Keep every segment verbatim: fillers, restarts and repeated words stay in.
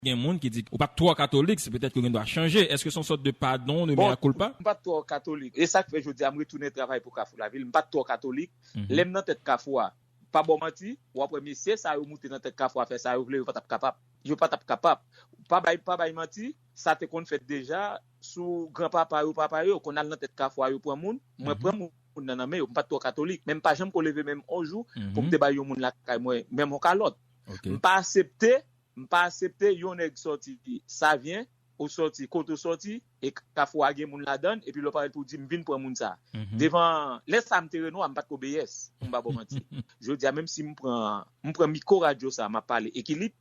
gen moun ki di ou pa t twò katolik, se petèt ke w gen dwa chanje. Èske se yon sòt de padon, de mea culpa? M pa t twò katolik. E sa k fè jodi a m retounen travay pou Kafou Lavil. M pa t twò katolik. Lè m nan tèt Kafou a, pa ba w manti, w ap wè mesye sa yo moute nan tèt Kafou a fè sa yo vle, yo pa t ap kapab. Yo pa t ap kapab. Pa bay, pa bay manti, sa te konn fèt deja sou granpapa yo, papa yo, konn al nan tèt Kafou a, yo pran moun, mwen pran moun nan nan men yo, m pa t twò katolik, men m pa janm ko leve men m yon jou pou m te bay yon moun lakay mwen, menm yon kalòt. M pa aksepte, m pa aksepte yon nèg sòti Savyen, ou sòti, kote w sòti, e Kafou a gen moun ladan l, epi lè w parèt pou w di m vin pran moun sa. Devan, lè sa m te Renwa, m pa t ko B S, pou m pa ba w manti. Jodi a, menm si m pran, m pran mikwo radyo sa, m ap pale ekilib,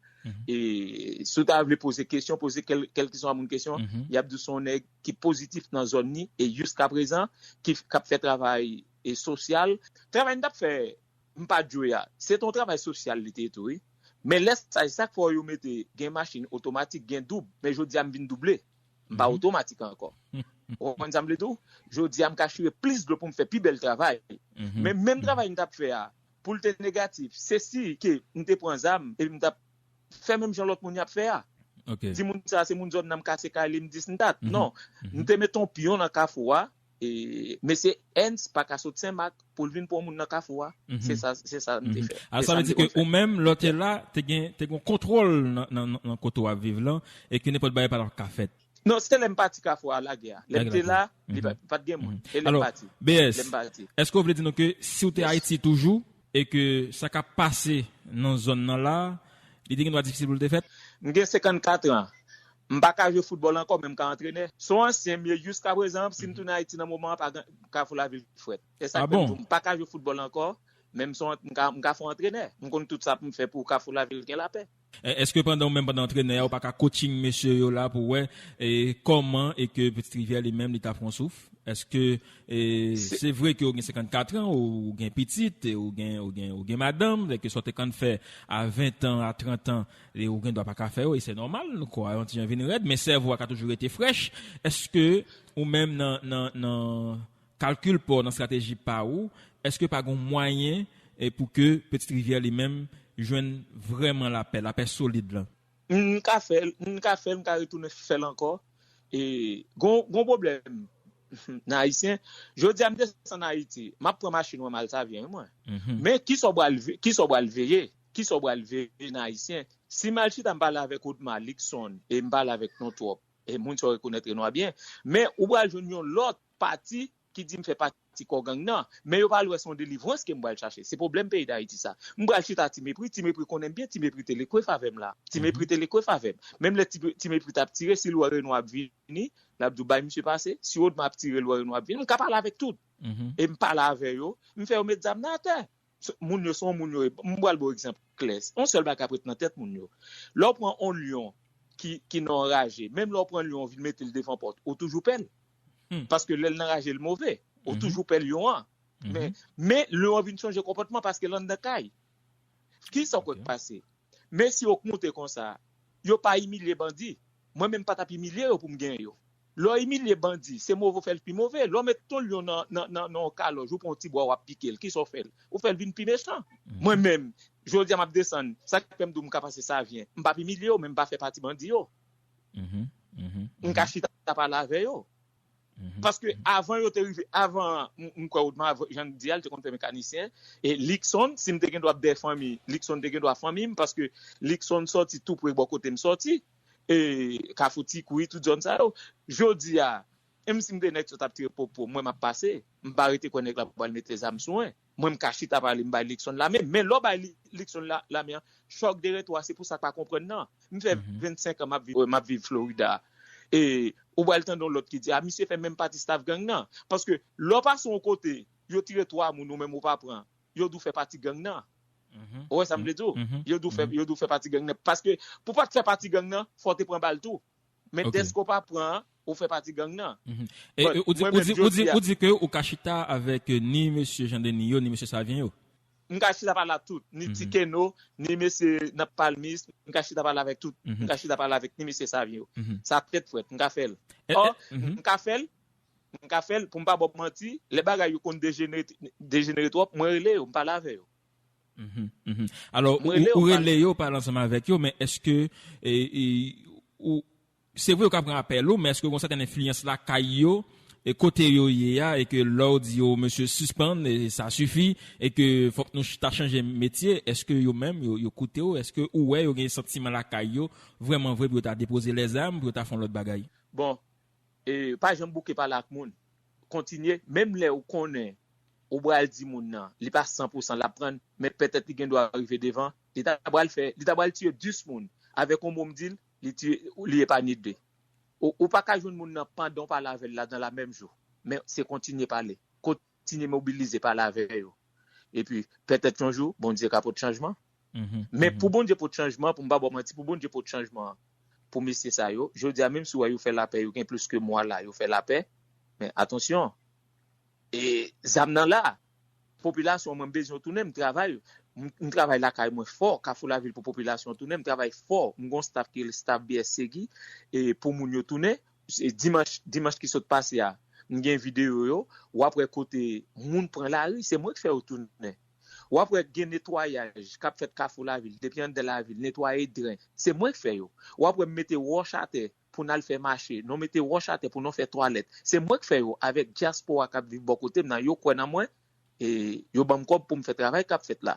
e si w ta vle poze kesyon, poze kèl, kèlkeswa moun kesyon, y ap di w se yon nèg ki pozitif nan zòn li, e jiskaprezan, ki, k ap fè travay, e sosyal. Travay n t ap fè, m pa t jwe a. Se t on travay sosyal li te ye tou, wi. Men lè sa, e sa k fè w yo mete gen machin otomatik, gen doub. Men jodi a, m vin double. M pa otomatik ankò. Ou konprann sa m vle di w? Jodi a, m ka chire plis dlo pou m fè pi bèl travay. Men menm travay m t ap fè a, pou l te negatif, se si ke m te pran zam epi m t ap fè menm jan lòt moun y ap fè a. Di moun sa se moun zòn nan, m kase kay li, m dis m dat. Non. M te met on pyon nan kafou a, e mesye Ernst pa ka sot Senmak pou l vin pran moun nan kafou a. Se sa, se sa m te fè. Alò, sa vle di ke ou menm, lè w te la, te gen, te gen yon kontwòl nan, nan, nan, nan kote w ap viv lan, e ke nenpòt bagay pa t ap ka fèt. Non, se lè m pati kafou a, lagè a. Lè m te la, li pa, pa t gen moun. E lè m pati. Lè m pati. Èske w vle di nou ke si w te Ayiti toujou, e ke sa k ap pase nan zòn nan la, li te gen dwa difisil pou l te fèt? M gen senkannkat an. M pa ka jwe foutbòl ankò, men m ka antrenè. Se yon ansyen m ye jiskaprezan, si m tounen Ayiti nan moman an, pa gen, Kafou Lavil frèt. E sa k fè m di w, m pa ka jwe foutbòl ankò, men m se yon, m ka, m ka fè yon antrenè. M konn tout sa pou m fè pou Kafou Lavil gen lapè. E, èske pandan ou menm, pandan antrenè a, ou pa ka coaching mesye yo la pou wè, e, kòman e ke Petite Rivière li menm li ta pran souf? Èske, e, se vre ke ou gen senkannkat an, ou, ou gen pitit, e, ou gen, ou gen, ou gen madanm, e ke sa w te konn fè a ven an, a trant an, e ou gen dwa pa ka fè yo, e se nòmal, kò a yon ti jan vin rèd, men sèvo a ka toujou rete frèch. Èske ou menm nan, nan, nan kalkil pa w, nan estrateji pa ou, èske pa gen mwayen, e, pou ke Petite Rivière li menm jwenn vrèman lapè, lapè solid lan? M ka fè l, m ka fè l, m ka retounen fè l ankò. E, gon, gon pwoblèm nan Ayisyen. Jodi a, m desann Ayiti, m ap pran machin mwen, m al Savyen, wi, mwen. Men kisa w pral ve-, kisa w pral veye? Kisa w pral veye nan Ayisyen? Si m al chita, m pale avèk Odma, Luckson, e m pale avèk Non Twòp, e moun sa yo rekonèt Renwa byen. Men ou pral jwenn yon lòt pati ki di m fè pati kò gang nan. Men yo pa lwè se yon delivrans ke m pral chache. Se pwoblèm peyi Dayiti sa. M pral chita Ti Mepri, Ti Mepri konnen m byen, Ti Mepri te lekwe favè m la. Ti Mepri te lekwe favè m. Menm lè Ti, Ti Mepri t ap tire, si l wè Renwa ap vini, l ap di w, "Bay misye pase." Si Odma ap tire, l wè Renwa ap vini, m ka pale avèk tout. E m pale avè yo, m fè yo met zam nan atè. Se, moun yo se yon moun yo ye. M pral ba w egzanp klè. Yon sèl bagay k ap ret nan tèt moun yo. Lè w pran yon lyon ki, ki nan yon raje, menm lè w pran lyon w vin mete l devan pòt, ou toujou pè l. Paske lè l nan raje, l move. Ou toujou pè lyon an. Men, men lyon an vin chanje konpòtman paske l anndan kay. Kisa w kwè k pase? Mesye yo k moute konsa, yo pa imilye bandi. Mwen menm pa t ap imilye yo pou m genyen yo. Lè w imilye bandi, se move w fè l pi move. Lè w met yon lyon nan, nan, nan, nan yon kalòj, ou pran yon ti bwa, w ap pike l, kisa w fè l? Ou fè l vin pi mechan. Mwen menm, jodi a m ap desann, sa k fè m di w m ka pase Savyen. M p ap imilye yo, men m pa fè pati bandi yo. M ka chita pale avè yo. Paske avan yo te rive, avan, m, m kwè Odma, jan m di a, l te konn fè mekanisyen. E Luckson, si m te gen dwa ap dèyè fanmi, Luckson te gen dwa fanmi m, paske Luckson sòti tou pre bò kote m sòti. E Kafou Ti Kwi, tout zòn sa yo. Jodi a, menm si m te nèg sot ap tire popo, mwen m ap pase. M pa rete kwè nèg la pral mete zam sou mwen. Mwen, m ka chita pale, m bay Luckson lame. Men lè w bay Li-, Luckson la, lame an, chòk de reto a, se pou sa k pa konprann nan. M fè vennsenk an m ap viv, m ap viv Florida. E ou pral tande yon lòt ki di, "A, misye fè menm pati staff gang nan." Paske lè w pase yon kote, yo tire twa moun, ou menm ou pa pran, yo di w fè pati gang nan. Ou wè sa m vle di w? Yo di w fè, yo di w fè pati gang nan. Paske pou w pa t fè pati gang nan, fò w te pran bal tou. Men dèske w pa pran, ou fè pati gang nan. E, e, ou di, ou di, ou di, ou di ke ou ka chita avèk, eh, ni mesye Jan Deni yo, ni mesye Savyen yo? M ka chita pale ak tout, ni Ti Keno, ni mesye nan Palmis, m ka chita pale avèk tout. M ka chita pale avèk ni mesye Savyen yo. Sa tèt frèt, m ka fè l. Ò, m ka fè l, m ka fè l, pou m pa ba w manti, lè bagay yo konn dejenere, dejenere twòp, mwen rele yo, m pale avè yo. Mhm, mhm. Alò, ou, ou rele yo, pale ansanm avèk yo, men èske, e, e, ou, se vre yo ka pran apèl ou, men èske gen yon sètèn enfliyans lakay yo, e kote yo ye a, e ke lè w di yo, mesye, sispann, e sa sifi, e ke fòk nou ch- ta chanje metye, èske yo menm, yo, yo koute w, èske ou wè yo gen santiman lakay yo, vrèman vre, pou yo ta depoze lèzam, pou yo ta fè yon lòt bagay? Bon, e, pa janm bouke pale ak moun. Kontinye, menm lè ou konnen ou pral di moun nan, li pa san pou san l ap pran, men petèt li gen dwa rive devan, li ta pral fè, li ta pral tiye dis moun. Avèk yon mo m di l, li tiye, li epanye de. Ou, ou pa ka jwenn moun nan pandan w pale avè l la nan la menm jou. Men se kontinye pale. Kontinye mobilize, pale avè yo. Epi, petèt yon jou, Bondye ka pot chanjman. Men pou Bondye pot chanjman, pou m pa ba w manti, pou Bondye pot chanjman an, pou mesye sa yo, jodi a menm si w wè yo fè lapè, yo gen plis ke mwa la, yo fè lapè, men atansyon, e zam nan la, popilasyon mwen m bezwen w tounen, m travay, m, m travay lakay mwen fò, Kafou Lavil pou popilasyon tounen, m travay fò, m gon staff ki rele staff B S Segi, e pou moun yo tounen, e dimanch, dimanch ki sot pase a, m gen videyo yo, w ap wè kote moun pran lari, se mwen k fè yo tounen. W ap wè gen netwayaj k ap fèt Kafou Lavil, depi anndan lavil, netwaye dren, se mwen k fè yo. W ap wè m mete wòch atè pou n al fè mache, nou mete wòch atè pou nou fè twalèt, se mwen k fè yo avèk dyaspora k ap viv bò kote m nan, yo kwè nan mwen, e yo ban m kòb pou m fè travay k ap fèt la.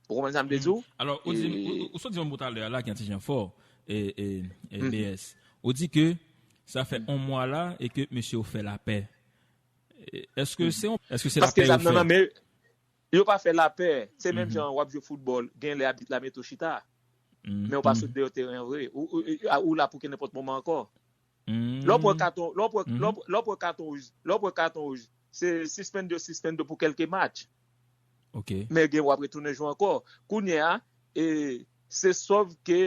Ou konprann sa m vle di w? Alò, ou di, ou, ou sot di yon mo talè a la ki yon ti jan fò, e, e, e B S. Ou di ke sa fè yon mwa la e ke mesye yo fè lapè. E, èske se yon, èske se lapè yo fè? Yo pa fè lapè. Se menm jan w ap jwe foutbòl, gen lè abit la mete w chita. Men w pa sot deyò teren an vre. Ou, ou, ou la pou kenenpòt moman ankò. Lè w pran katon, lè w pran, lè w pran, lè w pran katon wouj, lè w pran katon wouj, se sispann yo sispann yo pou kèlke match. Men gen w ap retounen jwe ankò. Kounye a, e, se sòf ke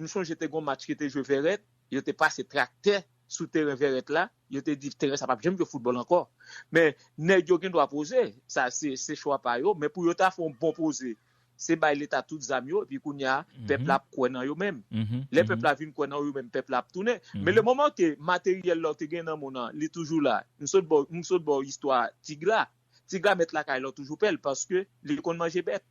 m sonje te gon match ki te jwe Vèrèt, yo te pase traktè sou teren Vèrèt la, yo te di teren sa p ap janm jwe foutbòl ankò. Men nèg yo gen dwa poze, sa se, se chwa pa yo, men pou yo ta fè yon bon poze, se bay leta tout zam yo, epi kounye a, pèp la ap kwè nan yo menm. Lè pèp la vin kwè nan yo menm, pèp la ap tounen. Men le moman ke materyèl la w te gen nan men w nan, li toujou la, m sot ba w, m sot ba w istwa tig la. Tig la mèt lakay la w toujou pè l, paske li konn manje bèt.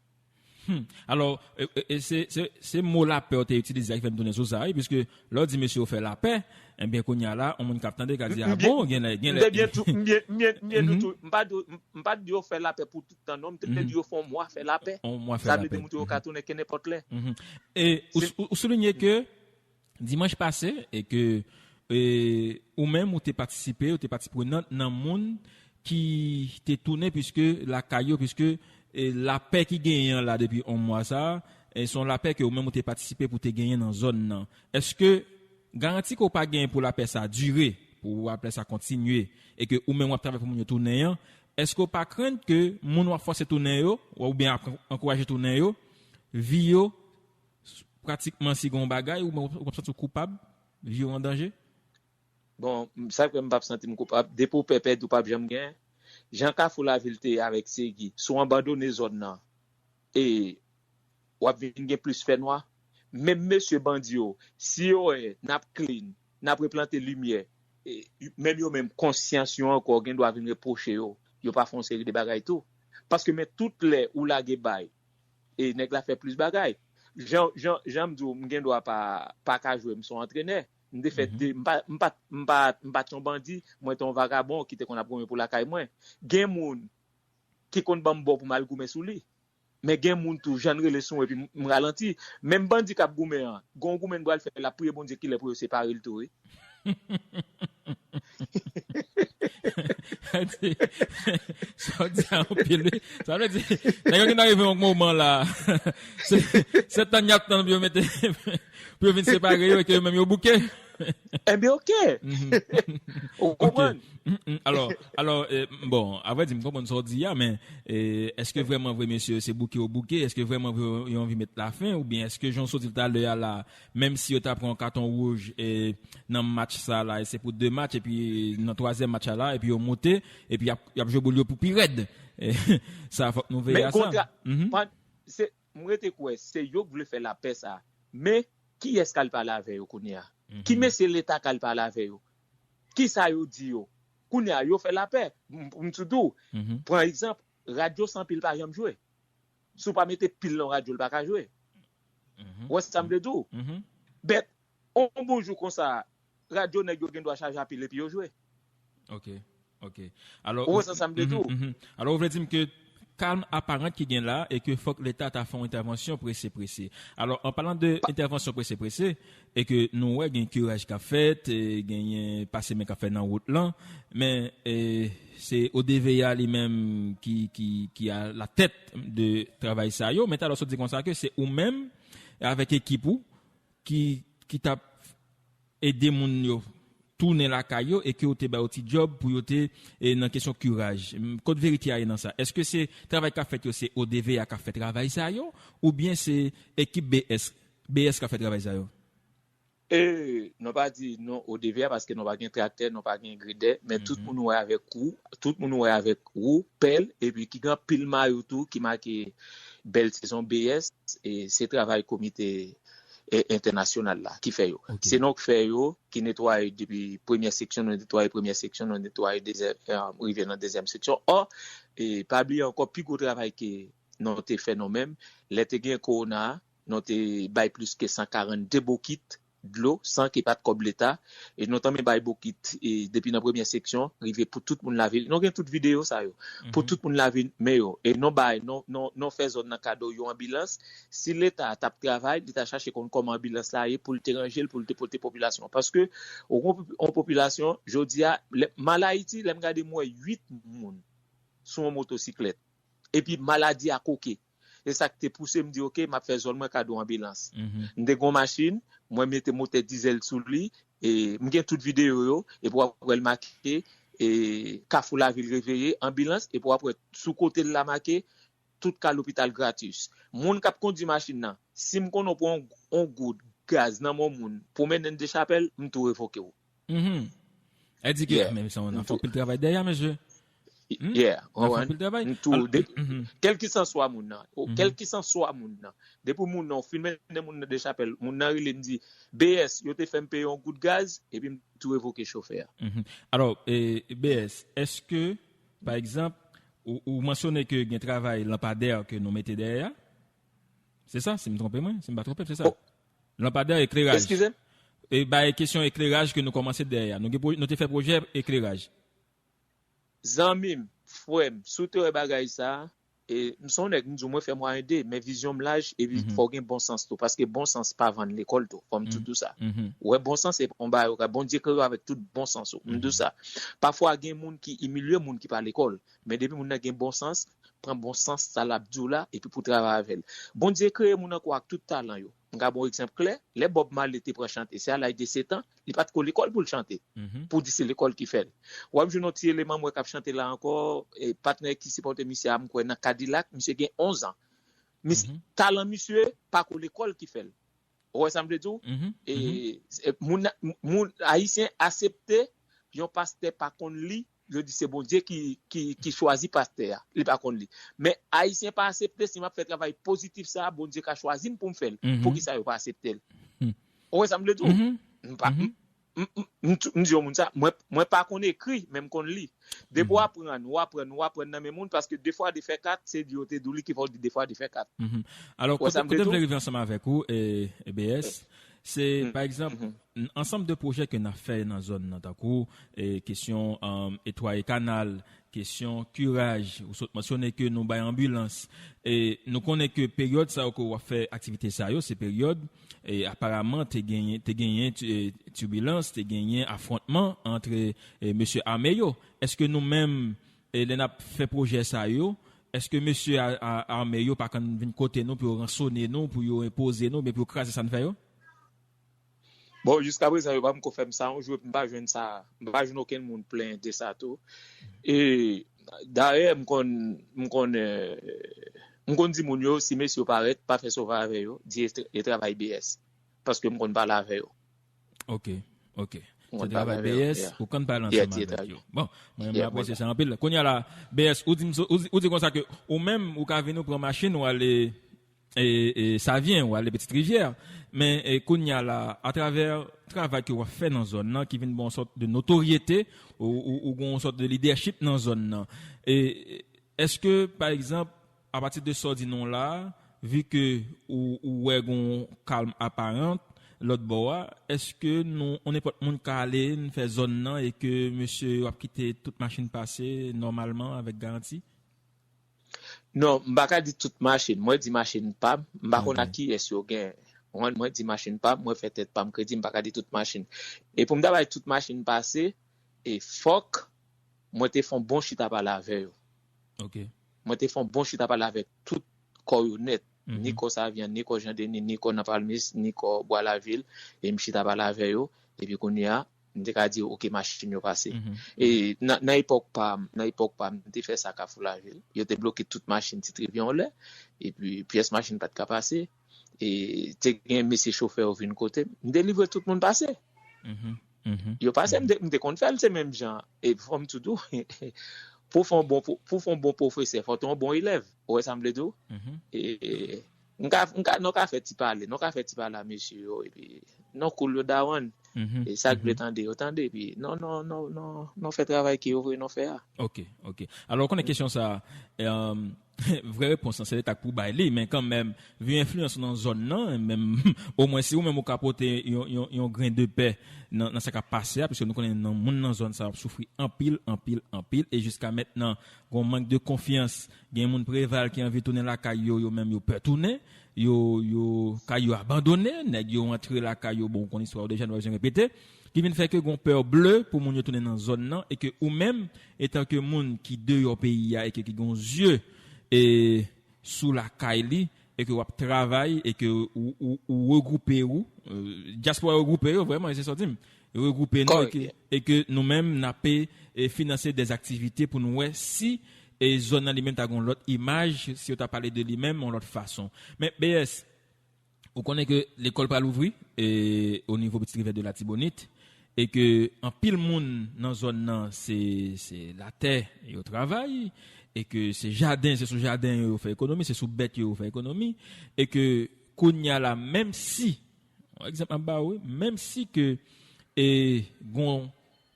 Hmm. Alò, e, e, e se, se, se mo lapè w te itilize a ki fè m tounen sou sa, wi, piske lè w di mesye yo fè lapè, ebyen, kounye a la, yon moun k ap tande ka di, a bon, genlè, genlè. M te byen tou, m byen, m byen, m byen di w tou, m pa di, m pa di yo fè lapè pou tout tan, non, m te di yo fè yon mwa fè lapè. Yon mwa fè lapè. Sa vle di moun yo ka tounen kenenpòt lè. E ou, ou, ou soulinye ke dimanch pase, e ke, e, ou menm, ou te patisipe, ou te pati prenant nan moun ki te tounen, piske lakay yo, piske, e, lapè ki genyen an la depi yon mwa sa, e, se yon lapè ke ou menm ou te patisipe pou te genyen nan zòn nan. Èske garanti ke w pa genyen pou lapè sa dire, pou lapè sa kontinye, e ke ou menm w ap travay pou moun yo tounen an, èske w pa krenn ke moun w ap fòse tounen yo, oubyen ap ankouraje tounen yo, vi yo, pratikman si gen yon bagay, ou, ou p ap santi w koupab, vi w an danje? Bon, m, sa k fè m p ap santi m koupab, depi w pè pèdi, w p ap janm gen. Jan Kafou Lavil te ye avèk Segi, si w abandone zòn nan, e w ap vin gen plis fènwa. Menm mesye bandi yo, si yo wè n ap clean, n ap replante limyè, e, menm yo menm, konsyans yo ankò gen dwa vin repwoche yo, yo pa fè yon seri de bagay tou. Paske men tout lè ou lage bay, e nèg la fè plis bagay. Jan, jan, jan m di w, m gen dwa pa, pa ka jwe, m se yon antrenè. M te fè de, m pa, m pa, m pa, m pa t yon bandi, mwen te yon vagabon ki te konn ap goumen pou lakay mwen. Gen moun ki konn ban m bò pou m al goumen sou li. Men gen moun tou, jan n rele sou mwen, epi m, m ralanti. Menm bandi k ap goumen an, gen yon goumen n pral fè, l ap priye Bondye kilè pou yo separe l tou, wi. Sa w di a anpil, wi. Sa vle di, nèg yo gentan rive yon moman la. Se, se tann y ap tann pou yo mete, pou yo vin separe yo e ke yo menm yo bouke. Enben, oke. Ou konprann? Alò, alò, e, bon, avrèdi, m konprann sa w di a, men, e, èske vrèman vre, mesye, se bouke yo bouke? Èske vrèman vre yo anvi met lafen? Oubyen èske, jan w sot di l talè a la, menm si yo ta pran yon katon wouj, e, nan match sa la, e se pou de match, epi nan twazyèm match la, epi yo moute, epi y ap, y ap jwe boul yo pou pi rèd. E, sa, fòk nou veye a sa. Se, m rete kwè, se yo k vle fè lapè sa. Men, kiyès k al pale avè yo kounye a? Ki mesye Leta k al pale avè yo? Kisa yo di yo? Kounye a, yo fè lapè. M, m sou tou, pran egzanp, Radyo Sanpil pa janm jwe. Si w pa mete pil nan radyo, l pa ka jwe. Ou wè sa m vle di w? But, on bon jou konsa, radyo nèg yo gen dwa chaje a pil epi yo jwe. Ok, ok. Alò, ou wè sa m vle di w? Alò, ou vle di m ke kalm aparan ki gen la e ke fòk Leta ta fè yon entèvansyon prese, prese. Alò, an palan de entèvansyon prese, prese, e ke nou wè gen kiraj k ap fèt, e genyen pase men k ap fèt nan wout lan, men e, se O D V A li menm ki, ki, ki a la tèt de travay sa yo, men talè w sot di konsa ke se ou menm avèk ekip ou ki, ki t ap ede moun yo tounen lakay yo e ke w te ba yo ti djòb pou yo te e, nan kesyon kiraj. Kot verite a ye nan sa? Èske se travay k ap fèt yo, se O D V A k ap fè travay sa yo, oubyen se ekip B S, B S k ap fè travay sa yo? E, nou pa di non O D V A paske nou pa gen traktè, nou pa gen gredè, men tout moun ou wè avèk wou, tout moun ou wè avèk wou, pèl, epi ki gen anpil mayo tou ki make bèl sezon B S, e se travay komite e, entènasyonal la ki fè yo. Se nou k fè yo, ki netwaye depi premyè seksyon, nou netwaye premyè seksyon, nou netwaye dezyèm, e, rive nan dezyèm seksyon. Ò, e, pa bliye ankò, pi gwo travay ke nou te fè nou menm, lè te gen kowona a, nou te bay plis ke san karannde bokit dlo san ke pa t kòb Leta, e nou tanmen bay bokit e, depi nan premyè seksyon, rive pou tout moun lave. Nou gen tout videyo sa yo. Pou tout moun lave men yo. E nou bay, nou, nou, nou fè zòn nan kado yon anbilans. Si Leta t ap travay, li ta chache konn kòman anbilans la ye pou l te ranje l, pou l te pote popilasyon an. Paske, ou gon yon popilasyon, jodi a, lè, mal Ayiti, lè m gade m wè uit moun sou yon motosiklèt. Epi maladi a koke. Se sa k te pouse m di, oke, m ap fè zòn mwen kado anbilans. M te gen yon machin, mwen mete motè dizèl sou li, e m gen tout videyo yo, epi w ap wè l make, e Kafou Lavil Reveye, anbilans, epi w ap wè sou kote l la make, tout ka lopital gratis. Moun k ap kondui machin nan, si m konnen w pran yon, yon goud gaz nan men yon moun pou mennen l Dechapèl, m tou revoke w. Sa di ke, men sa, w ap fè anpil travay dèyè, mesye. Yeah, w ap fè anpil travay. M tou, kèlkisanswa moun nan, kèlkisanswa moun nan, depi moun nan, w fin mennen moun nan Dechapèl, moun nan rele m di, B S, yo te fè m peye yon goud gaz, epi m tou revoke chofè a. Alò, e, B S, èske, pa egzanp, ou, ou mansyone ke gen travay lanpadè ke nou mete dèyè a? Se sa, si m twonpe mwen, si m pa twonpe m, se sa. Lanpadè, ekleraj. Eskize m? E bay kesyon ekleraj ke nou kòmanse dèyè a. Nou, gen, nou te fè pwojè ekleraj. Zanmi m, frè m, si w te wè bagay sa, e, m se yon nèg, m di w, mwen fè mwayen de, men vizyon m laj, epi fò w gen bon sans tou, paske bon sans pa vann lekòl tou, fò m tou di w sa. Ou wè, bon sans se yon bagay, Bondye kreye w avèk tout bon sans ou, m di w sa. Pafwa, gen moun ki imilye moun ki pa lekòl, men depi moun nan gen bon sans, pran bon sans sa l ap di w la, epi pou travay avè l. Bondye kreye moun ankò ak tout talan yo. M ka ba w egzanp klè, lè Bob Marley te pran chante, se a laj de setan, li pa t ko lekòl pou l chante, pou di se lekòl ki fè l. W ap jwenn yon ti eleman m wè k ap chante la ankò, e patnè ki sipòte misye a, m kwè nan Kadilak, misye gen onz an. Mis, talan misye pa ko lekòl ki fè l. Ou wè sa m vle di w? E, e moun, moun ayisyen aksepte yon pastè pa konn li, yo di se Bondye ki, ki, ki chwazi pastè a, li pa konn li. Men ayisyen pa aksepte, si m ap fè travay pozitif sa a, Bondye ka chwazi m pou m fè l. Poukisa yo pa aksepte l? Ou wè sa m vle di w? M pa, m, m, m, m, m di yon moun sa, mwen, mwen pa konn ekri, men m konn li. Depi w aprann, w aprann, w aprann nan men moun, paske de fwa de fè kat, se di yo te di w li ki fè w di de fwa de fè kat. Alò, kote, kote m vle rive ansanm avèk ou, e, e B S, se, pa egzanp, ansanm de pwojè ke n ap fè nan zòn nan, tankou, e, kesyon, e, netwaye kanal, kesyon kiraj, ou sot mansyone ke nou bay anbilans. E nou konnen ke peryòd sa yo ke w ap fè aktivite sa yo, se peryòd, e, aparaman te genyen, te genyen ti, e, tibilans, te genyen afwontman ant, e, mesye ame yo. Èske nou menm, e, lè n ap fè pwojè sa yo, èske mesye a, a, ame yo pa konn vin kote nou pou yo ransone nou, pou yo enpoze nou, oubyen pou yo kraze sa n fè yo? Bon, jiska prezan, yo pa menm ko fè m sa yon jou, epi m pa jwenn sa, m pa jwenn okenn moun plenyen de sa tou. E dayè, m konn, m konn, e, m konn di moun yo, si mesye yo parèt, pa fè sova avè yo, di e, e travay B S. Paske m konn pale avè yo. Ok, ok. Se travay B S, ou konn pale ansanm avèk yo. Bon, mwen, mwen apresye sa anpil. Kounye a la, B S, ou di, ou di, ou di konsa ke ou menm, ou ka vin ou pran machin, ou ale e, e Savyen, ou ale Petite Rivière. Men, e, kounye a la, atravè travay ke w ap fè nan zòn nan, ki vin ba w yon sòt de notoryete, ou, ou, ou gen yon sòt de lidèchip nan zòn nan. E, èske, pa egzanp, Apati de sa w di nou la, vi ke ou, ou wè gon kalm aparan lòt bò a, èske nou, on nenpòt moun ka ale n fè zòn nan e ke mesye yo ap kite tout machin pase nòmalman avèk garanti? Non, m pa ka di tout machin. Mwen di machin pa m. M pa konn ak kiyès yo gen. Mwen, mwen di machin pa m, mwen fè tèt pa m kredi, m pa ka di tout machin. E pou m ta bay tout machin pase, e fòk mwen te fè yon bon chita pale avè yo. Ok. Mwen te fè yon bon chita pale avèk tout kò yo nèt. Ni kò Savyann, ni kò Jan Deni, ni kò nan Palmis, ni kò Bwa Lavil. E m chita pale avè yo. Epi kounye a, m te ka di yo, ok, machin yo pase. E nan, nan epòk pa m, nan epòk pa m, m te fè sa Kafou Lavil. Yo te bloke tout machin Ti Trivyen yon lè. Epi pyès machin pa t ka pase. E te gen mesye chofè yo vin kote m. M delivre tout moun pase. Yo pase, m te, m te konn fè l se menm jan. E fò m tou di w, pou w fè yon bon, pou, pou w fè yon bon pwofesè, fò w te yon bon elèv. Ou wè sa m vle di w? E, m ka, m ka, nou ka fè ti pale, nou ka fè ti pale a mesye yo, epi non, cool yo dawonn. E sa k vle tande, yo tande, epi non, non, non, non, non fè travay ke yo voye nou fè a. Ok, ok. Alò, ou konnen kesyon sa a, vrè repons lan, se Leta k pou bay li, men kanmenm, vi enfliyans ou nan zòn nan, menm, omwen si ou menm ou ka pote yon, yon, yon grenn de pè nan, nan sa k ap pase a, piske nou konnen nan moun nan zòn sa ap soufri anpil, anpil, anpil, e jiska mentnan, gon mank de konfyans, gen moun Preval ki anvi tounen lakay yo, yo menm yo pè tounen, yo, yo, kay yo abandone, nèg yo antre lakay yo, bon, ou konn istwa yo deja, nou pa bezwen repete, ki vin fè ke gon pè ble pou moun yo tounen nan zòn nan, e ke ou menm, etanke moun ki deyò peyi a, e ke ki gon zye, e sou lakay li, e ke w ap travay, e ke ou, ou, ou regwoupe ou, dyaspora regwoupe yo, vrèman, e se sa w di m, regwoupe nou, e ke, e ke nou menm, n ape, e finanse dèzaktivite pou nou wè si, e zòn nan li menm ta gon lòt imaj, si yo ta pale de li menm, yon lòt fason. Men, B S, ou konnen ke lekòl pral ouvri, e, o nivo Pitit Rivyè de Latibonit, e ke anpil moun nan zòn nan, se, se latè yo travay, e ke se jaden, se sou jaden yo yo fè ekonomi, se sou bèt yo yo fè ekonomi, e ke kounye a la, menm si, yon egzanp m ap ba ou, wi, menm si ke, e, gon,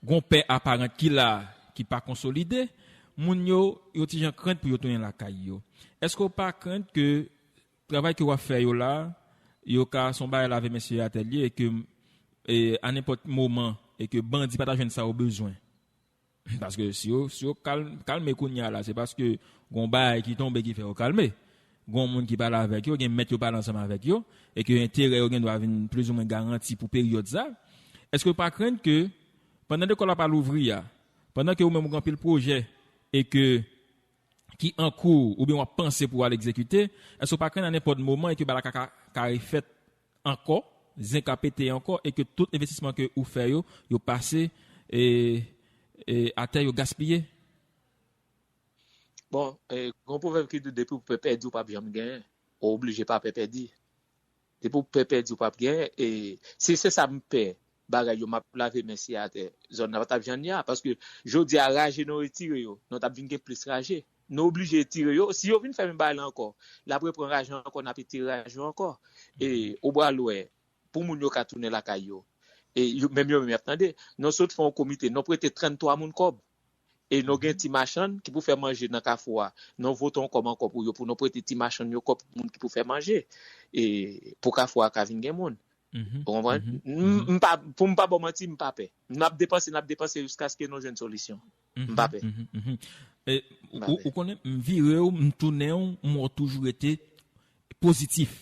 gon pè aparan ki la, ki pa konsolide, moun yo, yo ti jan krent pou yo tounen lakay yo. Èske w pa krent ke travay ke w ap fè yo la, yo ka se yon bagay lave men seye atè l ye, e ke, e, a nenpòt moman, e ke bandi pa ta jwenn sa yo bezwen. Paske si yo, si yo kal-, kalme kounye a la, se paske gon bagay ki tonbe ki fè yo kalme. Gon moun ki pale avèk yo, gen mèt yo pale ansanm avèk yo, e ke enterè yo gen dwa vin plizoumwen garanti pou peryòd sa. Èske w pa krent ke, pandan lekòl la pa louvri a, pandan ke ou menm ou gen anpil pwojè, e ke ki an kou oubyen w ap panse pou w al egzekite, èske w pa krenn a nenpòt moman e ke bagay la ka, ka, ka refèt ankò, zen ka pete ankò e ke tout envestisman ke ou fè yo, yo pase e, e atè, yo gaspiye? Bon, e, gon pwovèb ki di depi w pè pèdi, w p ap janm genyen. Ou oblije pa pè pèdi. Depi w pè pèdi, w p ap genyen. E si se sa m pè, bagay yo, m ap lave men seye atè, zòn nan pa t ap jan n ye a. Paske jodi a, raje nou retire yo, nou t ap vin gen plis raje. Nou oblije retire yo. Si yo vin fèmen bagay la ankò, l ap reprann raje ankò, n ap retire raje yo ankò. E ou pral wè, pou moun yo ka tounen lakay yo. E yo, menm yo menm y ap tande. Nou sot fè yon komite, nou prete tranntwa moun kòb. E nou gen ti machann ki pou fè manje nan kafou a. Nou vote yon kòb ankò pou yo, pou nou prete ti machann yo kòb, moun ki pou fè manje. E pou kafou a ka vin gen moun. Ou konprann? M, m pa, pou m pa ba w manti, m pa pè. N ap depanse, n ap depanse jiskaske nou jwenn solisyon. M pa pè. E, ou, ou konnen, m vire w, m tounen w, m wè w toujou rete pozitif.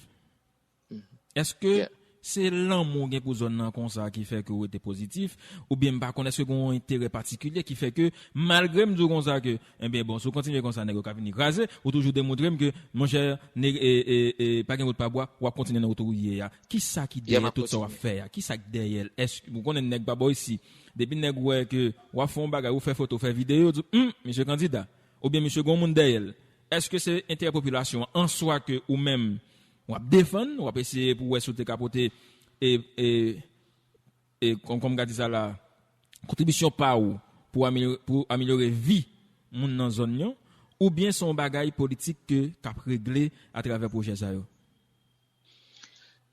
Èske se lanmou w gen pou zòn nan konsa ki fè ke w rete pozitif, oubyen m pa konn, èske gen yon enterè patikilye ki fè ke, malgre m di w konsa ke, ebyen bon, si w kontinye konsa, nèg yo ka vini kraze, ou toujou demontre m ke, monchè, nèg, e, e, e, pa gen wout pa bwa, w ap kontinye nan wout ou ye a. Kisa ki dèyè tout sa w ap fè a? Kisa k dèyè l? Èske, ou konnen nèg pa bò isi. Depi nèg wè ke w ap fè yon bagay, ou fè foto, ou fè videyo, yo di, hum, misye kandida. Oubyen misye gen yon moun dèyè l. Èske se enterè popilasyon an an swa ke ou menm w ap defann, w ap eseye pou w wè si w te ka pote, e, e, e, kòm, kòm m ka di sa la, kontribisyon pa w pou amelyore, pou amelyore vi moun nan zòn yo, oubyen se yon bagay politik ke k ap regle atravè pwojè sa yo?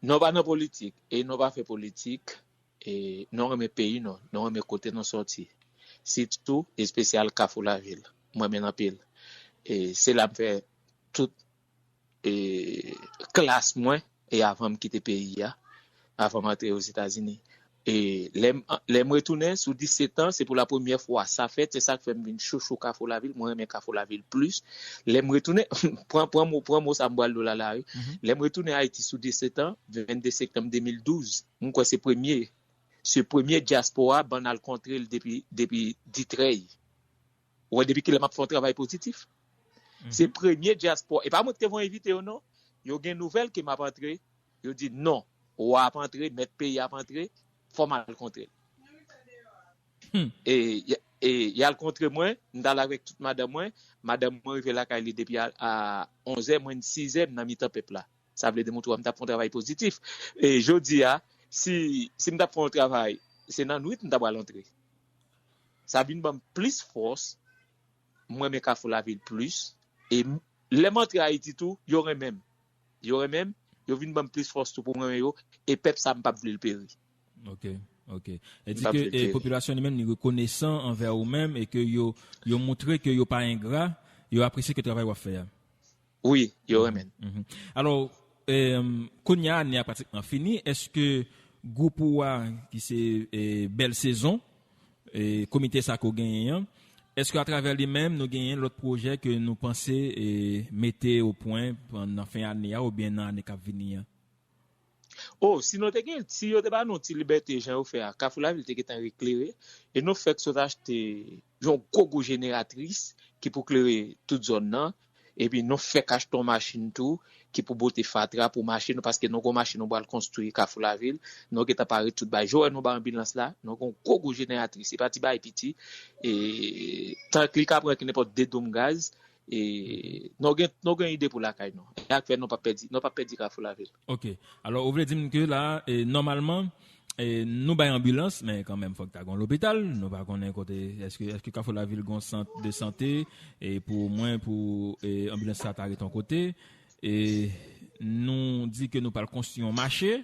Nou pa nan politik, e nou pa fè politik, e nou renmen peyi nou, nou renmen kote nou sòti. Sitou, espesyal Kafou Lavil. Mwen renmen l anpil. E se la m fè tout e, klas mwen e avan m kite peyi a, avan m antre Ozetazini. E lè m, lè m retounen sou disèt an, se pou la premyè fwa sa fèt, se sa k fè m vin chouchou Kafou Lavil, mwen renmen Kafou Lavil plis. Lè m retounen, pran, pran mo, pran mo sa m pral di w la la, wi. Lè m retounen Ayiti sou disèt an, vennde septanm de mil douz, m kwè se premye, se premye dyaspora ban al kontre l depi, depi Ditrèy. Ou wè depi kilè m ap fè yon travay pozitif? Se premye dyaspò. E pa mwen ki te voye envite yo, non. Yo gen nouvèl ke m ap antre. Yo di, "Non, wa ap antre, mèt peyi a ap antre, fò m al kontre l." E, e y al kontre mwen, m t al avèk tout madanm mwen. Madanm mwen rive lakay li depi a, a onz è, mwen sizè m nan mitan pèp la. Sa vle di, m t ap fè yon travay pozitif. E jodi a, si, si m t ap fè yon travay, se nan nwit m t ap al antre. Sa vin ban m plis fòs. Mwen renmen Kafou Lavil plis. E lè m antre Ayiti tou, yo renmen m. Yo renmen m, yo vin ban m plis fòs tou pou m renmen yo. E pèp sa, m p ap vle l peri. Ok, ok. E di ke e, popilasyon li menm, li rekonesan anvè ou menm e ke yo, yo montre ke yo pa engra, yo apresye ke travay w ap fè a. Wi, yo renmen. Alò, kounye a, ane a pratikman fini. Èske gwoup ou a, ki se Bèl Sezon, komite sa ke w genyen an, èske atravè li menm, nou genyen lòt pwojè ke nou panse mete o pwen nan fen ane a oubyen nan ane k ap vini an? O, si nou te gen, si yo te ba nou ti libète jan yo fè a, Kafou Lavil te gentan reklere, e nou fèk sot achte yon gwo gwo jeneratris ki pou klere tout zòn nan, epi nou fèk achte yon machin tou ki pou bote fatra pou machin nou, paske nou gon machin nou pral konstwi Kafou Lavil, nou gentan pare tout bagay. Jan w wè nou ba anbilans la, nou gon gwo gwo jeneratris, se pa ti bagay piti, e tank li ka pran nenpòt de dwòm gaz, e nou gen, nou gen ide pou lakay nou. E ak fè nou p ap pèdi, nou p ap pèdi Kafou Lavil. Ok. Alò, ou vle di m ke la, e, nòmalman, e, nou bay anbilans, men kanmenm fòk ta gon lopital, nou pa konnen kote, èske, èske Kafou Lavil gon sant de sante, e pou mwen, pou e, anbilans sa ta ret yon kote, e nou di ke nou pral konstwi yon mache,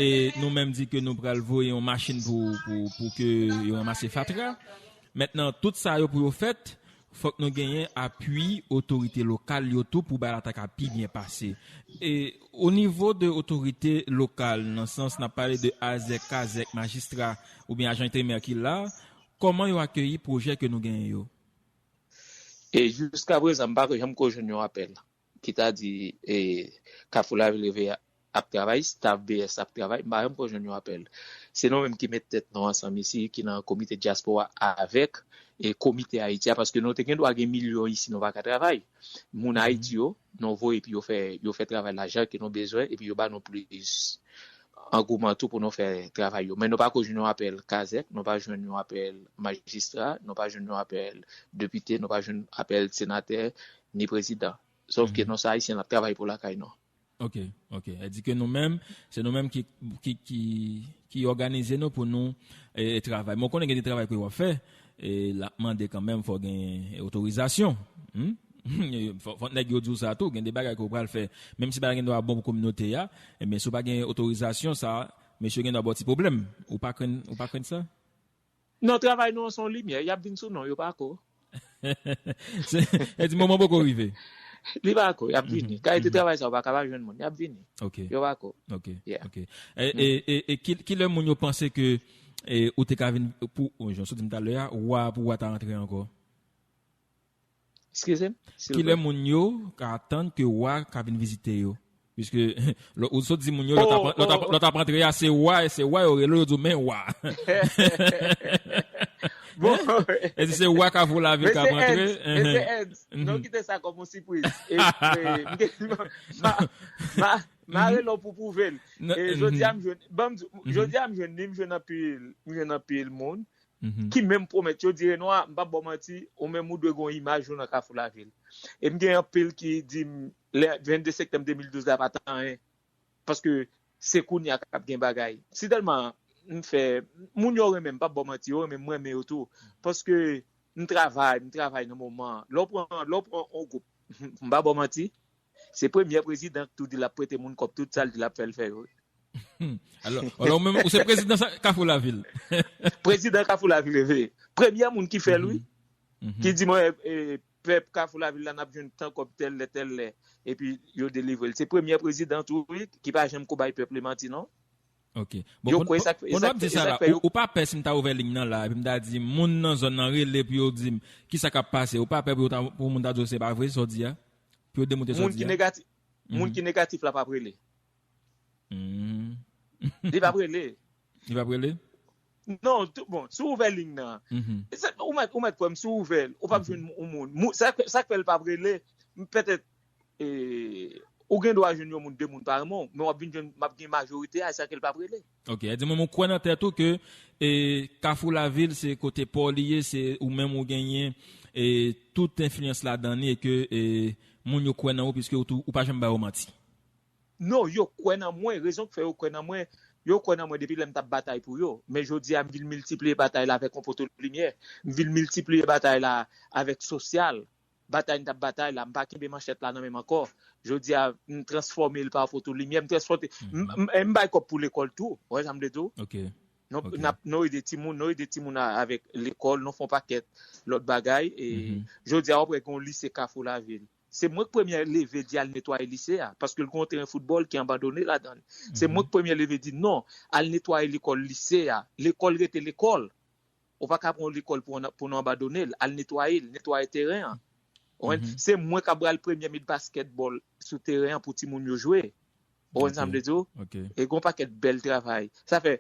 e nou menm di ke nou pral voye yon machin pou, pou, pou ke yo ranmase fatra. Mentnan, tout sa yo pou yo fèt, fòk nou genyen apui otorite lokal yo tou pou bagay la ta ka pi byen pase. E o nivo de otorite lokal, nan sans n ap pale de azèk, kazèk, majistra oubyen ajan enterimè ki la, kòman yo akeyi pwojè ke nou genyen yo? E jiska prezan, m pa janm ko jwenn yon apèl ki ta di e, Kafou Lavil Reveye ap travay, staff B S ap travay, m pa janm ko jwenn yon apèl. Se nou menm ki met tèt nou ansanm isi, ki nan komite dyaspora avèk e komite Ayiti a, paske nou te gen dwa gen milyon isi, nou pa ka travay. Moun Ayiti yo, nou voye epi yo fè, yo fè travay la jan ke nou bezwen, epi yo ba nou plis angouman tou pou nou fè travay yo. Men nou pa ko jwenn yon apèl kazèk, nou pa jwenn yon apèl majistra, nou pa jwenn yon apèl depite, nou pa jwenn apèl senatè, ni prezidan. Sòf ke nou se Ayisyen, n ap travay pou lakay nou. Ok, ok. E di ke nou menm, se nou menm ki, ki, ki, ki òganize nou pou nou e, travay. Men w konnen gen de travay ke w ap fè, e l ap mande kanmenm fò gen otorizasyon. Fò, fò nèg yo di w sa tou, gen de bagay ke w pral fè. Menm si bagay gen dwa bon pou kominote a, ebyen si w pa gen otorizasyon, sa, mesye gen dwa ba w ti pwoblèm. Ou pa krenn, ou pa krenn sa? Non, travay nou an se yon limyè, y ap vin sou nou, yo pa ko. E di moman poko rive. Li pa ko, y ap vini. Kalite travay sa, ou pa ka pa jwenn moun, y ap vini. Yo pa ko. Ok, ok. E, e, e, e ki, ki lè moun yo panse ke e, ou te ka vin pou, jan w sot di m talè a, wa pou wa ta rantre ankò? Eskize m. Kilè moun yo ka atann ke wa ka vin vizite yo? Piske lè ou sot di moun yo, lè w t ap rantre a, se wa, se wa yo rele w, yo di w, "Men wa." Bon. E di se wa Kafou Lavil k ap rantre. Mesye Eds, non, kite sa kòm yon sipriz. M rele w pou pwouve l. Jodi a m jwenn, ban m di, jodi a m jwenn li, m jwenn anpil, m jwenn anpil moun ki menm pwomèt, yo di, "Renois, m p ap ba w manti, ou menm ou dwe gen yon imaj ou nan Kafou Lavil." E m gen anpil ki di m, lè vennde septanm de mil douz la pa t anyen. Paske se kounye a k ap gen bagay. Si tèlman m fè, moun yo renmen m, m p ap ba w manti, yo renmen m, mwen renmen yo tou. Paske m travay, m travay nan moman an. Lè w pran, lè w pran yon gwoup, m pa ba w manti, se premye prezidan k tou di l ap prete moun kòb, tout sa l di l ap fè, l fè yo. Alò, alò ou menm, ou se prezidan Kafou Lavil. Prezidan Kafou Lavil, wi. Premye moun ki fè l, wi. Ki di mwen, e, fè Kafou Lavil la, n ap jwenn tan kòb tèl lè, tèl lè. Epi yo delivre l. Se premyè prezidan tou, wi, ki pa janm ko bay pèp li manti, non. Ok. Bon, yo kwè sa k fè, bon, sa k fè, sa k fè yo. Ou pa pè si m ta ouvè liy nan la, epi m ta di, moun nan zòn nan rele pou yo di m, kisa k ap pase. Ou pa pè pou, yo ta, pou moun ta di w se pa vre, sa w di a? Pou yo demonte sa w di a? Moun ki negatif, moun ki negatif la p ap rele. Li p ap rele. Li p ap rele? Non, bon, si w ouvè liy nan, ou mèt, ou mèt kwè m, si w ouvè l, ou p ap jwenn yon moun. Sa k fè l p ap rele, petèt, ou gen dwa jwenn yon moun, de moun pa renmen w, men w ap vin jwenn, m ap gen majorite a, sa k fè l p ap rele. Ok, sa di mwen, ou kwè nan tèt ou ke Kafou Lavil se kote pa w li ye, se ou menm ou genyen tout enfliyans ladan li, e ke moun yo kwè nan ou, piske ou pa janm ba yo manti. Non, yo kwè nan mwen. Rezon k fè yo kwè nan mwen, yo kwè nan mwen depi lè m t ap batay pou yo. Men jodi a, m vin miltipliye batay la avèk yon poto limyè. M vin miltipliye batay la avèk sosyal. Batay m t ap batay la, m pa kenbe manchèt la nan men m ankò. Jodi a, m transfòme l pa poto limyè. M transfòme, m, m, m bay kòb pou lekòl tou. Ou wè sa m vle di w? Ok. Non, n ap, nou ede timoun, nou ede timoun avèk lekòl, nou fè yon pakèt lòt bagay. E jodi a, w ap wè gen yon lise Kafou Lavil. Se mwen k premye leve di al netwaye lise a, paske l gen yon teren foutbòl ki abandone ladan l. Se mwen k premye leve di non, al netwaye lekòl lise a. Lekòl rete lekòl. Ou pa ka pran yon lekòl pou, pou nou abandone l. Al netwaye l, netwaye teren an. Ou konprann? Se mwen k ap pral premye met baskètbòl sou teren an pou timoun yo jwe. Ou konprann sa m vle di w? E gen yon pakèt bèl travay. Sa fè,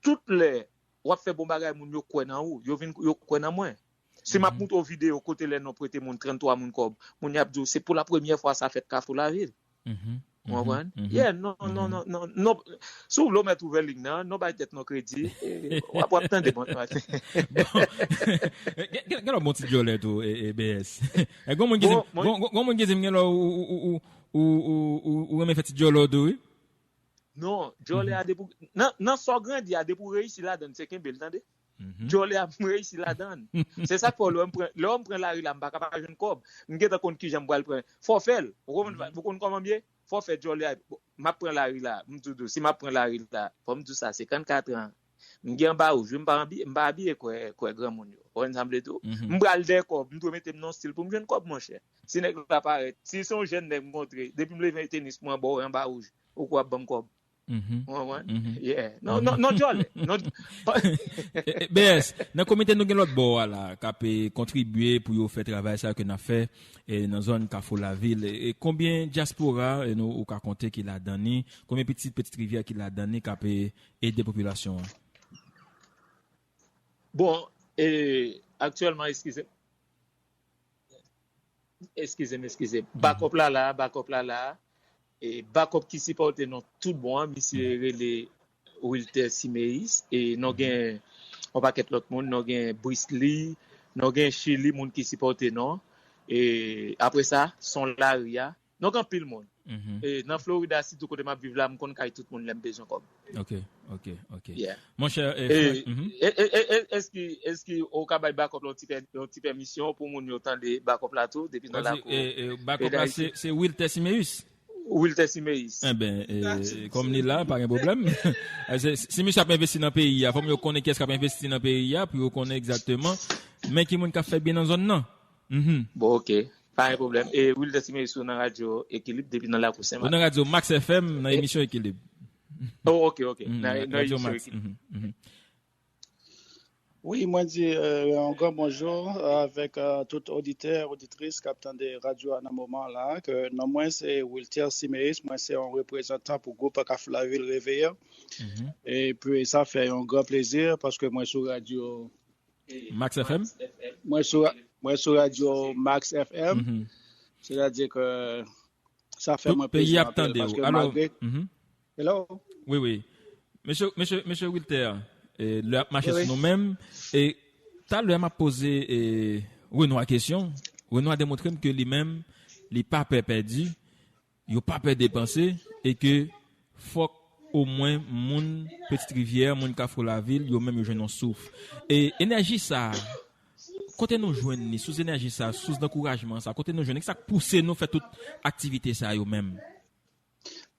tout lè w ap fè bon bagay, moun yo kwè nan ou, yo vin, yo kwè nan mwen. Si m ap montre w videyo kote lè nou prete moun, tranntwa moun kòb, moun y ap di w se pou la premyè fwa sa fèt Kafou Lavil. Ou konprann? Yeah, non, non, non, non, non. Si w vle w mèt ouvè liy nan, non bay tèt nou kredi, w ap, w ap tande bon. Bon. Gen, gen, gen lòt bon ti djòlè tou, e, e, B S. E, gen moun ki di, gen, gen, gen moun ki di m gen lè ou, ou, ou renmen fè ti djòlè tou, wi. Non, djòlè a depi w, nan, nan sa w grandi a, depi w reyisi ladan l, se kenbe l, tande. Djòlè a, m reyisi ladan l. Se sa k fè w, lè w m pran, lè w m pran lari la, m pa ka pa jwenn kòb. M gentan konn kijan m pral pran. Fò w fè l. Ou konprann, ou konn kòman m ye? Fò w fè djòlè a. Bon, m ap pran lari la, m di w, si m ap pran lari la, fò m di w sa, senkannkat an. M gen anba wouj, wi, m pa anbi-, m pa abiye kwè, kwè granmoun yo. Ou konprann sa m vle di w? M pral dèyè kòb, m dwe mete m nan yon stil pou m jwenn kòb, monchè. Si nèg la parèt, si se yon jèn nèg m kontre, depi m leve tenis mwen anba, anba wouj, ou kwè ap ban m kòb. Ou konprann? Yeah. Non, non, non, djòlè. Non. E, e, B S, nan komite nou gen lòt bò a la, k ap, e, kontribye pou yo fè travay sa ke n ap fè, e, nan zòn Kafou Lavil. E, e konbyen dyaspora, e, nou, ou ka konte ki ladan ni? Konbyen pitit, Pitit Rivyè ki ladan ni k ap, e, ede popilasyon an? Bon, e, aktyèlman, eskize m. Eskize m, eskize m. Bakòp la la, bakòp la la. E bakòp ki sipòte nou tout bon an, misye rele Wilter Siméus. E nou gen yon pakèt lòt moun, nou gen Brisly, nou gen Chili, moun ki sipòte nou. E apre sa, Son Lari a. Nou gen anpil moun. E nan Florida, sitou kote m ap viv la, m konn kay tout moun lè m bezwen kòb. Ok, ok, ok. Yeah. Monchè, e, e, e, e, eski, eski ou ka bay bakòp la yon ti pè-, yon ti pèmisyon pou moun yo tande bakòp la tou, depi nan lakou peyi Dayiti? E, e, bakòp la, se, se Wilter Siméus? Wilter Siméus. Enben, e, kòm li la, pa gen pwoblèm. E, se, si misye ap envesti nan peyi a, fò m yo konnen kiyès k ap envesti nan peyi a, pou yo konnen egzakteman men ki moun k ap fè byen nan zòn nan. Bon, ok. Pa gen pwoblèm. E Wilder Siméus ou nan radyo Ekilib depi nan lakou Senmak. Ou nan radyo Max F M, nan emisyon Ekilib. Oh, ok, ok. Nan, nan emisyon Ekilib. Wi, mwen di, euh, yon gran bonjou, euh, avèk, euh, tout oditè, oditris k ap tande radyo a nan moman la, ke non mwen se Wilter Siméus, mwen se yon reprezantan pou gwoup Kafou Lavil Reveye. Epi sa fè yon gran plezi paske mwen sou radyo Max F M? Mwen sou, mwen sou radyo Max F M. Sètadi ke sa fè mwen plezi anpil paske malgre... Hello? Wi, wi. Mesye, mesye, mesye Wilter, e, lè ap mache sou nou menm, e talè m ap poze, e, Renois kesyon. Renois demontre m ke li menm, li pa pè pèdi, yo pa pè depanse e ke fòk omwen moun Pitit Rivyè, moun Kafou Lavil, yo menm yo jwenn yon souf. E enèji sa a, kote nou jwenn li, sous enèji sa a, sous dankourajman sa a, kote nou jwenn li? Kisa k pouse nou fè tout aktivite sa yo menm?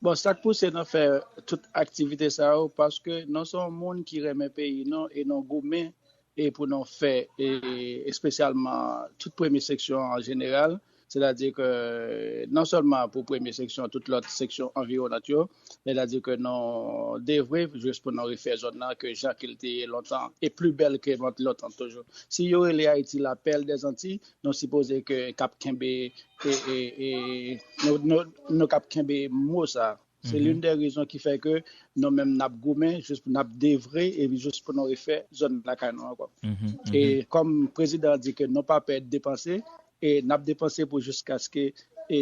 Bon, sa k pouse nou fè tout aktivite sa yo, paske nou se yon moun ki renmen peyi nou e nou goumen e pou nou fè, e espesyalman tout premye seksyon an jeneral, sètadi ke non sèlman pou premye seksyon, tout lòt seksyon anviwonant yo, sètadi ke nou devre jis pou nou refè zòn nan ke jan ke l te ye lontan, e pli bèl ke lontan toujou. Si yo rele Ayiti la perle des Antilles, nou sipoze ke k ap kenbe, e, e, e, nou, nou, nou k ap kenbe mo sa. Se l'une des raisons ki fè ke nou menm n ap goumen, jis pou n ap devre, e jis pou nou refè zòn lakay nou ankò. E kòm prezidan an di ke nou pa pè depanse, e n ap depanse pou jiskaske, e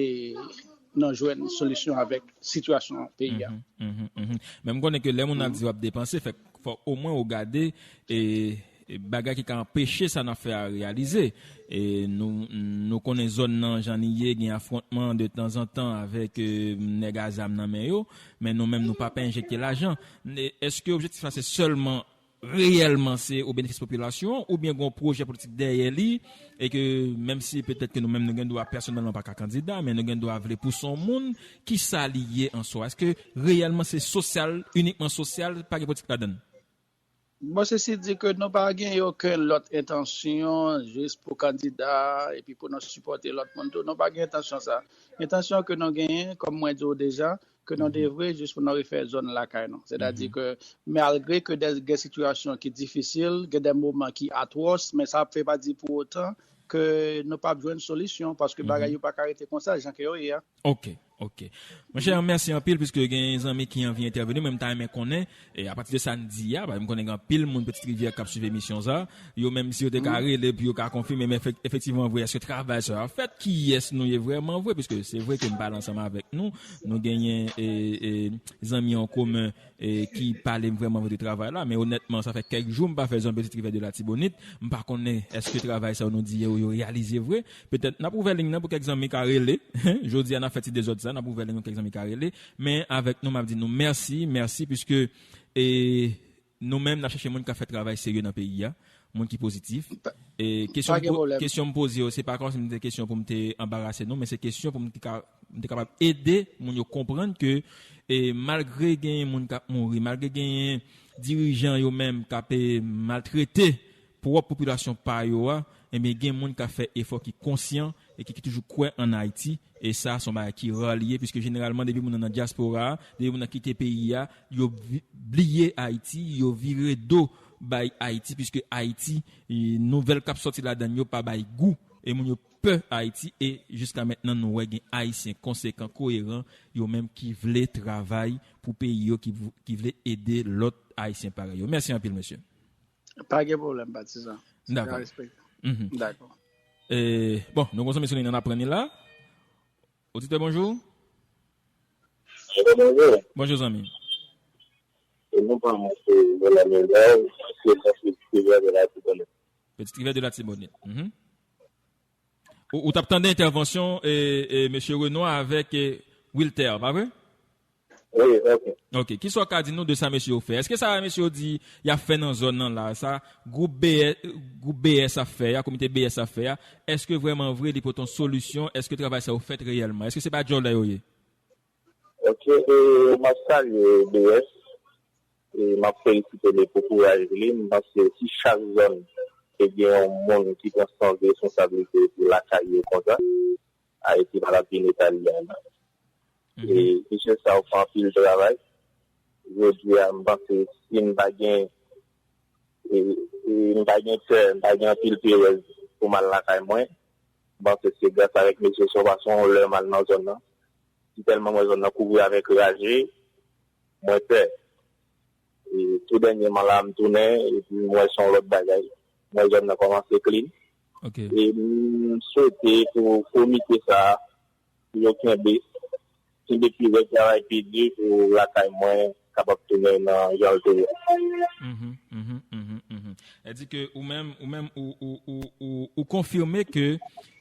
nou jwenn solisyon avèk sitiyasyon peyi a. Men m konnen ke lè moun ap di w ap depanse, fèk fò omwen ou gade, e, e bagay ki ka anpeche sa n ap fè a reyalize. E nou, nou konnen zòn nan jan li ye, gen afwontman de tanzantan avèk, e, nèg a zam nan men yo, men nou menm nou pa pè enjekte lajan. E èske objektif la se sèlman reyèlman se o benefis popilasyon an, oubyen gen yon pwojè politik dèyè li, e ke menm si petèt ke nou menm nou gen dwa pèsonèlman pa ka kandida, men nou gen dwa vle pouse yon moun, ki sa li ye an swa? Èske reyèlman se sosyal, inikman sosyal, pa gen politik ladan l? Bon, sesi di ke nou pa gen okenn lòt entansyon jis pou kandida epi pou nou sipòte lòt moun tou. Nou pa gen entansyon sa. Entansyon ke nou genyen, kòm mwen di w deja, ke nou devre jis pou nou refè zòn lakay nou. Sètadi ke malgre ke de, gen sitiyasyon ki difisil, gen de moman ki atwòs, men sa fè pa di pou otan ke nou p ap jwenn solisyon, paske bagay yo pa ka rete konsa, jan ke yo ye a. Ok, ok. Monchè, mèsi anpil, piske gen zanmi ki anvi entèveni, men m ta renmen konnen, e apati de sa n di a, paske m konnen gen anpil moun Petite Rivière k ap swiv emisyon sa, yo menm si yo te ka rele, pou yo ka konfime, men efek-, efektivman vre, èske travay sa a fèt? Kiyès nou ye vrèman vre? Piske se vre ke m pale ansanm avèk nou, nou genyen, e, e, zanmi an komen, e, ki pale m vrèman vre de travay la, men onètman, sa fè kèk jou m pa fè zòn Petite Rivière de Latibonit, m pa konnen èske travay sa yo nou di yo, yo reyalize vre. Petèt, n ap ouvè liy nan pou kèk zanmi ka rele. Jodi a, n ap fè ti dezòd sa, n ap ouvè liy nan pou kèk zanmi ka rele. Men avèk nou, m ap di nou mèsi, mèsi, piske, e, nou menm, n ap chèche moun k ap fè travay serye nan peyi a, moun ki pozitif. E kesyon m po-, kesyon m poze yo, se pa kòmsi m te kesyon pou m te anbarase nou, men se kesyon pou m te ka, m te kapab ede moun yo konprann ke, e, malgre genyen moun k ap mouri, malgre genyen dirijan yo menm k ap, e, maltrete pwòp popilasyon pa yo a, ebyen, gen moun k ap fè efò ki konsyan e ki, ki toujou kwè ann Ayiti. E sa, se yon bagay ki ra li ye, piske jeneralman, depi moun nan nan dyaspora a, depi moun nan kite peyi a, yo vi-, bliye Ayiti, yo vire do bay Ayiti, piske Ayiti, e, nouvèl k ap sòti ladan l yo pa bay gou, e moun yo pè Ayiti, e jiska mentnan, nou wè gen Ayisyen konsekan, koyeran, yo menm ki vle travay pou peyi yo, ki v-, ki vle ede lòt Ayisyen parèy yo. Mèsi anpil, mesye. Pa gen pwoblèm, patizan. Dakò. Dakò. E, bon, nou gon zanmi sou liy nan, n ap pran li la. Oditè, bonjou. Bonjou, bonjou. Bonjou, zanmi. E non pa mwen, se Roland Lindor, se Petite Rivière de Latibonit. Petite Rivière de Latibonit. Mhm. Ou, ou t ap tande entèvansyon, e, e, mesye Renois avèk, e, Wilter, pa vre? Wi, ok. Ok. Kisa w ka di nou de sa mesye yo fè? Èske sa mesye yo di y ap fè nan zòn nan la, sa gwoup B S, gwoup B S ap fè a, komite B S ap fè a, èske vrèman vre li pote yon solisyon? Èske travay sa yo fèt reyèlman? Èske se pa djòlè yo ye? Ok, e, m ap salye B S, e m ap felisite li pou kouraj li. M panse si chak zòn te gen yon moun ki pran sans de responsablite pou lakay yo konsa, Ayiti pa t ap vin eta li ye a non. E misye sa yo fè anpil travay. Jodi a, m panse si m pa gen, e, e, m pa gen pè, m pa gen anpil perèz pou m al lakay mwen, m panse se gras avèk mesye sa yo, paske yon lè m al nan zòn nan, si tèlman m wè zòn nan kouvri avèk raje, mwen pè. E tou dènyèman la, m tounen, epi m wè se yon lòt bagay. M wè zòn nan kòmanse clean. Ok. E m swete pou komite sa a, pou yo kenbe, kenbe pi rèd, travay pi di pou lakay mwen kapab tounen nan jan l te ye. Mhm, mhm, mhm, mhm. Sa di ke ou menm, ou menm, ou, ou, ou, ou, ou konfime ke,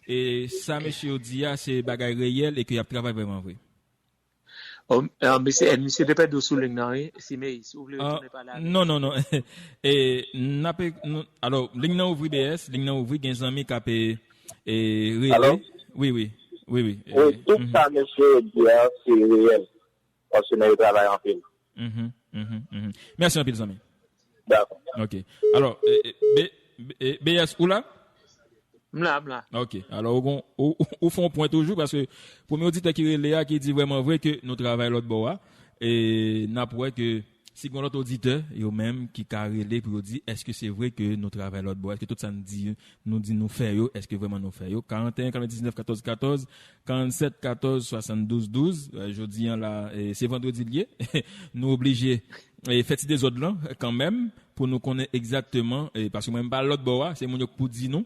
e, sa mesye yo di a, se bagay reyèl e ke y ap travay vrèman vre. Oh, ah, misye, eh, misye te pèdi w sou liy nan, wi, Simeis. Ou vle retounen pale avè l? Non, non, non. E, n ap, nou, alò, liy nan ouvri B S, liy nan ouvri, gen zanmi k ap, e, e, rele. Alo? Wi, wi. Wi, wi. Wi, tout sa mesye yo di a, se reyèl. Paske nèg yo travay anpil. Mhm, mhm, mhm. Mèsi anpil, zanmi. Dakò. Ok. Alò, e, e, B, B, e, B S, ou la? M la, m la. Ok. Alò, ou, gon- ou, ou, ou fè yon pwen toujou, paske premye oditè ki rele a, ki di vrèman vre ke nou travay lòt bò a, e n ap wè ke si gon lòt oditè, yo menm, ki ka rele pou yo di, èske se vre ke nou travay lòt bò? Èske tout sa n di, nou di nou fè yo, èske vrèman nou fè yo? Karanteyen, katrevendiznèf, katòz katòz, karannsèt, katòz, swasanndouz, douz. E, jodi an la, e, se vandredi l ye. Nou oblije, e, fè ti dezòd lan, kanmenm, pou nou konnen egzakteman, e, paske mwen, m pa lòt bò a, se moun yo k pou di nou.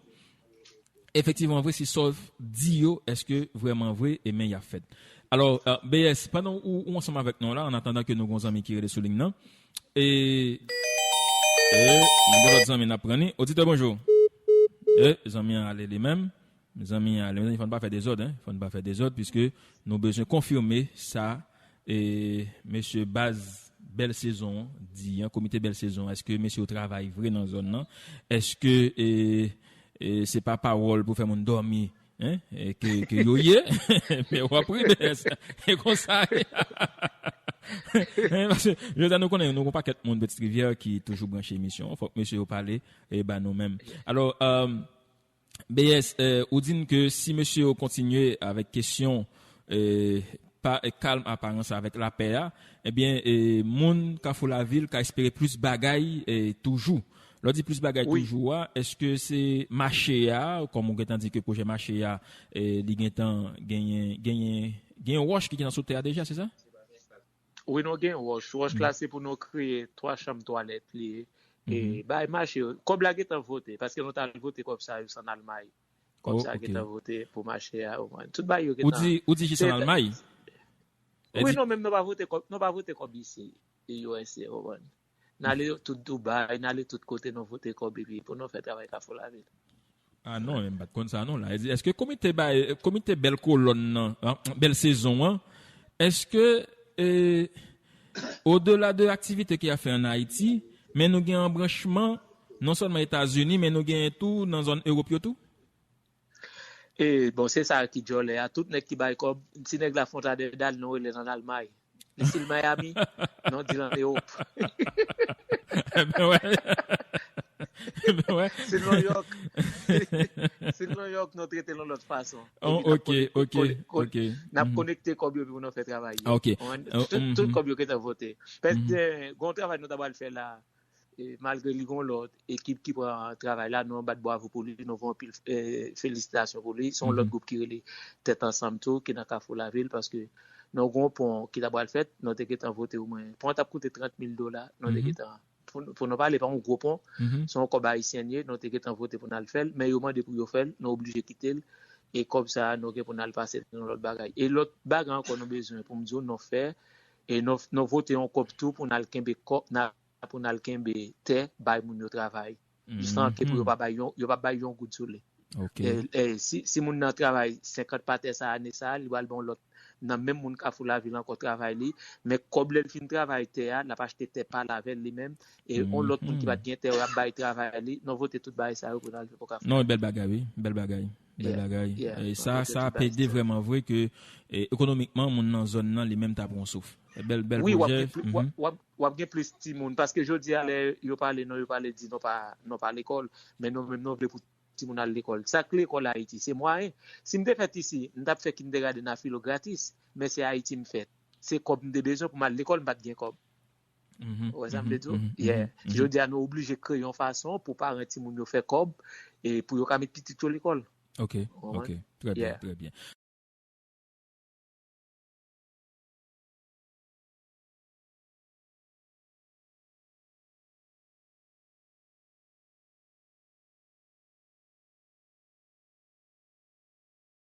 Efektivman vre, si sa w di yo, èske vrèman vre, e men y ap fèt. Alò, e, B S, pandan ou, ou ansanm avèk nou la, an atandan ke nou gon zanmi ki rele sou liy nan, e, e, nou gon lòt zanmi n ap pran li. Oditè, bonjou. E, zanmi an ale li menm. Zanmi an ale. Mezanmi, fò n pa fè dezòd, en. Fò n pa fè dezòd, piske nou bezwen konfime sa, e, mesye Baz Bèl Sezon an di, en, komite Bèl Sezon, èske mesye yo travay vre nan zòn nan? Èske, e, e, se pa pawòl pou fè moun dòmi, en, e, ke, ke yo ye? Men w ap ri, B S. E konsa, en, paske, jodi a, nou konnen, nou gon pakèt moun Petite Rivière ki toujou branche emisyon an. Fòk mesye yo pale, e, ba nou menm. Alò, e, B S, e, ou di n ke si mesye yo kontinye avèk kesyon, e, pa, e, kalm aparans avèk lapè a, ebyen, e, moun Kafou Lavil ka espere plis bagay, e, toujou. Lè w di plis bagay Wi. toujou a, èske se mache a, kòm ou gentan di ke pwojè mache a, e, li gentan genyen, genyen, genyen wòch ki gentan sou tè a deja, se sa? Wi, nou gen wòch. Wòch la, se pou nou kreye twa chanm twalèt li ye. E bay mache yo. Kòb la gentan vote, paske nou t al vote kòb sa yo san n al may. Kòb Oh, sa ok. gentan vote pou mache a, ou konprann. Tout bagay yo Ou gentan. di, ou di jis Se an Almay? Wi, Edi- non, menm nou pa vote kòb, nou pa vote kòb isi, U S A, ou konprann. N ale tout Dubai, n ale tout kote nou vote kòb epi pou nou fè travay Kafou Lavil. Ah non, men m pa t konn sa non la. Edi, èske komite bay, komite bèl kolòn nan, an, bèl sezon an, èske, e, odela de aktivite ke y ap fè an Ayiti, men nou gen anbranchman non sèlman Etazini, men nou gen tou nan zòn Ewòp yo tou? E, bon, se sa ki djòlè a. Tout nèg ki bay kòb, si nèg la fè yon tradè dal, nou rele l an Almay. Li si l Miami, nou di l an Ewòp. Ebyen, wè. Ebyen, wè. Si l New York, si l New York, nou trete l yon lòt fason. Oh, Epi n ap ok, konek-, ok, konek-, konek-, ok. N ap Mhm. konekte kòb yo pou nou fè travay yo. Ah, ok. Konprann? Euh, Tout, tout mhm. kòb yo gentan vote. Pèt, Mhm. euh, gon travay nou ta pral fè la, e, malgre li gon lòt ekip ki pran travay la, nou bat bravo pou li, nou voye anpil, e, felisitasyon pou li. Se yon lòt Mhm. gwoup ki rele Tèt Ansanm tou, ki nan Kafou Lavil, paske nou gon pon ki ta pral fèt, nou te gentan vote omwen. Pon an t ap koute trant mil dola, nou te Mhm. gentan, pou, pou nou pale, pa yon gwo pon, Mhm. se yon kòb ayisyen ye, nou te gentan vote pou n al fè l, men yo mande pou yo fè l, nou oblije kite l, e kòb sa a, nou gen pou n al pase nan lòt bagay. E lòt bagay ankò nou bezwen, pou m di w, nou fè, e nou, nou vote yon kòb tou pou n al kenbe kò, n a pou n al kenbe tè bay moun yo travay. Jistan ke pou yo Mhm. pa bay yon, yo pa bay yon goud sou li. Ok. E, e, si, si moun nan travay senkant pa tè sa ane sa, li pral ban yon lòt nan menm moun Kafou Lavil ankò travay li, men kòb lè l fin travay tè a, l ap achte tè pa l avè l li menm, e yon lòt moun ki Mhm. pa t gen tè, y ap bay travay li, nou vote tout bagay sa yo pou n al fè pou Kafou Non, Lavil. bèl bagay, wi, bèl bagay. Bèl Yeah, bagay. yeah, E nou sa, vote sa tout ap bagay ede sa yo. vrèman vre ke, e, ekonomikman, moun nan zòn nan, li menm ta pran yon souf. E bèl, bèl Wi, w ap pwojè. gen pli-, w ap, Mhm. w ap, w ap gen plis timoun. Paske jodi a, lè yo pale, non, yo pale di nou pa, nou pa lekòl, men nou menm, nou vle pou timoun al lekòl. Sa k lekòl Ayiti? Se mwayen. Si m te fèt isi, m t ap fè kindergarten a filo gratis, men se Ayiti m fèt. Se kòb m te bezwen pou m al lekòl, m pa t gen kòb. Mhm, Ou wè sa m vle mhm, di w? mhm, Yeah. mhm. Jodi a, nou oblije kreye yon fason pou paran timoun yo fè kòb e pou yo ka met pitit yo lekòl. Ok, Ou konprann? ok. Trè byen, Yeah. trè byen.